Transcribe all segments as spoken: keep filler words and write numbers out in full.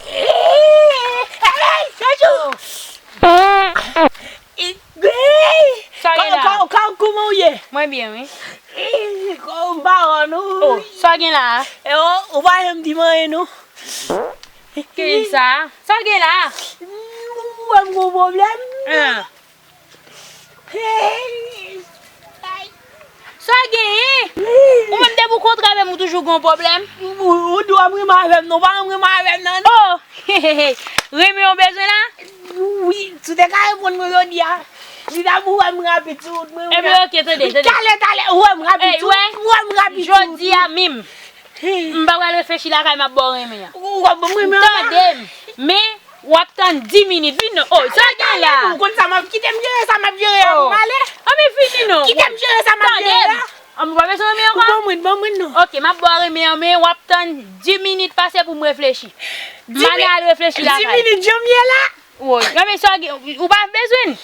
Hey, Chachou! Sa gen la? Kòman w ye? Mwen byen, wi. Kòman w pa wè nou? Oh, sa gen la? E o, ou pa janm di m anyen, non. Ki sa? Sa gen la? Ou wè m gon pwoblèm? Ah. Hey! Sa w genyen? Ou menm depi w kontre avè m, ou toujou gon pwoblèm. Ou, ou di w ap renmen avè m, non, ou pa janm renmen avè m, non, non. Oh! Renmen w bezwen la? Wi, si w te ka reponn mwen jodi a, li t ap ou wè m rapid sou wout mwen. Ebyen, oke, tande, tande. Talè, talè, ou wè m rapid sou wout, ou wè m rapid sou wout. Jodi a menm. M pa pral reflechi lakay m ap ba w renmen an. Ou ap ban m renmen an? Tande m. Men, w ap tann dis minit. Vin non. Oh, sa w gen la? Ou konn sa m ap, kite m jere sa m ap jere a pou m ale. Anben vini non. Kite m jere sa m ap jere a. Anben w pa bezwen renmen ankò? Ban mwen, ban mwen non. Oke, m ap ba w renmen an, men w ap tann dis minit pase pou m reflechi. M ale al reflechi lakay. Dis minit, jan m ye la? Woy, anben sa w gen, ou pa bezwen l?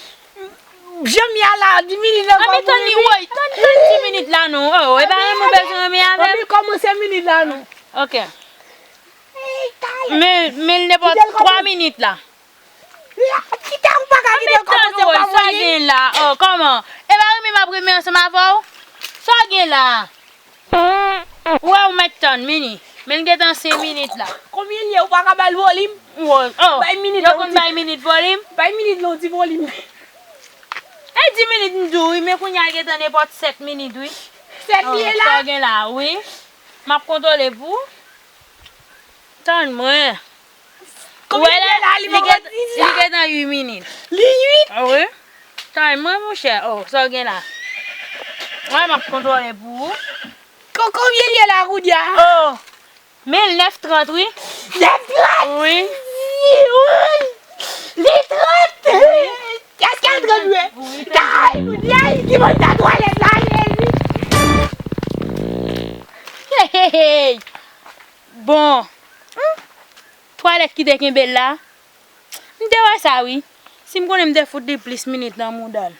Jan m ye a la, dis minit ankò pou rive. Anben tann li, woy, tann, tann dis minit la non. Oh, e pa renmen w bezwen renmen avè m? Anben kòmanse minit la non. Oke. Men, men l nenpòt twa minit la. Kite a, ou pa ka kite l kòmanse pa mwen li. Sa gen la? Oh, kòman? E pa renmen m ap renmen ansanm avè w? Sa gen la? Ou wè ou mèt tann, Mini. Men l gentan senk minit la. Konbyen l ye? Ou pa ka ba l volim? Woy, oh. Bay minit la, yo konn bay minit volim? Bay minit la yon ti volim. E dis minit m di w, wi, men kounye a l gentan nenpòt sèt minit, wi. Sèt li ye la? Sa gen la, wi. M ap kontwole pou ou. Tann mwen. Ou wè la, li gentan uit minit. Li uit? Ah wi. Tann mwen, monchè. Oh, sa w gen la? Mwen, m ap kontwole pou ou. Ko-, konbyen l ye la, kounye a? Oh, men l nèf trant, wi. Nèf trant? Wi. Wi. Li trant? Èske l trant vre? Wi, trant. Ay, kounye a, ki mwen nan twalèt la, Jezi. Hey, hey, hey. Bon. Hmm? Twalèt ki te kenbe l la. M te wè sa wi. Si m konnen m te fout li plis minit nan mouda l.